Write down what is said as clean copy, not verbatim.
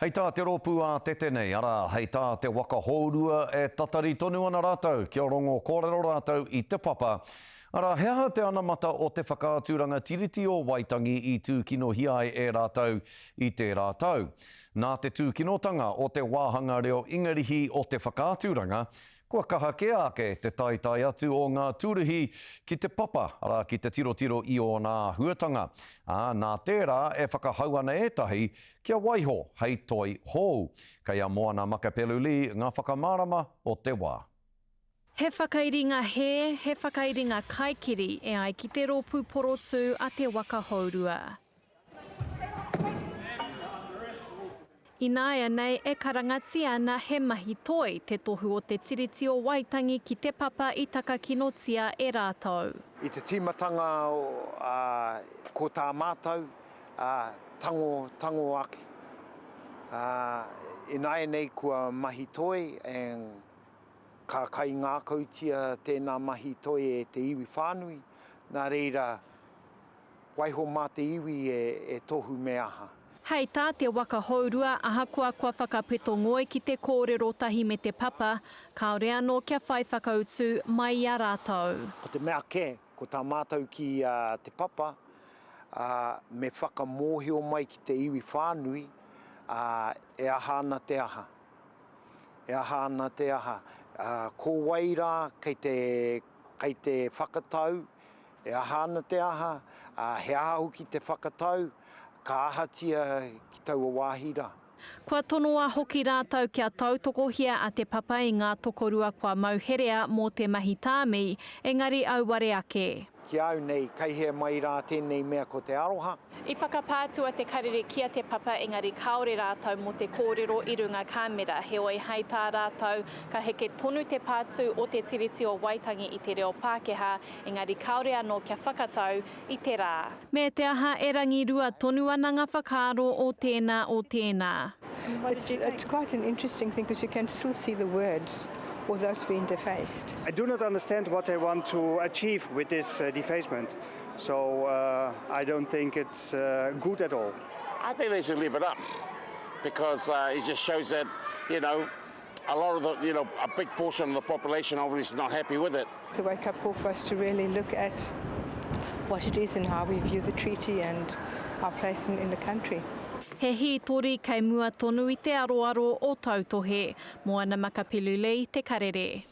Hei tā te rōpū ātete nei, arā, hei tā te waka hourua e tatari tonu ana rātou kia rongo kōrero rātou i te papa. Arā, he aha te anamata o te whakaaturanga Tiriti o Waitangi i tūkinohia ai e rātou i tērā tau? Nā te tūkinotanga o te wāhanga reo Ingarihi o te whakaaturanga, Kua kaha kē ake te taetae atu o ngā tūruhi ki te papa, arā, ki te tirotiro i ōna āhuatanga, ā, nā tērā e whakahau ana ētahi kia waiho hei toi hou. Kei a Moana Makapelu Lee ngā whakamārama o te wā. He whakairinga hē, he whakairinga kaikiri e ai ki te rōpū porotū a Te Waka Hourua. Ināianei e karangatia ana he mahi toi te tohu o te Tiriti o Waitangi ki te papa i takakinotia e rātou. I te tīmatanga ko tā mātou, tango, tango ake. Ināianei kua mahi toi and ka kaingākautia tēnā mahi toi e te iwi whānui, nā reira Waiho mā te iwi e tohu me aha. Hei tā te waka hourua, ahakoa kua whakapeto ngoi ki te kōrero tahi me te papa, kāore anō kia whai whakautu mai i a rātou. Ko te mea kē, ko tā mātou ki a Te Papa, me whakamōhio mai ki te iwi whānui, e aha ana te aha. E aha ana te aha. Ko wai rā kei te, kei te whakatau, E aha ana te aha, ā, he aha hoki te whakatau, ka ahatia ki taua wāhi rā? Kua tonoa hoki rātou kia tautokohia a Te Papa i ngā tokorua kua mauherea mō te mahi tāmi, engari auare ake. Ki a au nei, kei hea mai rā tēnei mea ko te aroha? I whakapā atu a Te Karere ki a Te Papa engari kāore rātou mō te kōrero i runga kāmera, heoi hei tā rātou, ka heke tonu te pātū o te Tiriti o Waitangi i te reo Pākehā, engari kāore anō kia whakatau i te rā. Me te aha e rangirua tonu ana ngā whakaaro o tēnā o tēnā. It's, it's quite an interesting thing because you can still see the words although it's been defaced. I do not understand what they want to achieve with this defacement, so I don't think it's good at all. I think they should leave it up because it just shows that, you know, a lot of the, you know, a big portion of the population obviously is not happy with it. It's a wake-up call for us to really look at what it is and how we view the treaty and our place in, in the country. He hītori kei mua tonu i te aroaro o Tautohe. Moana Makapelu Lee, Te Karere.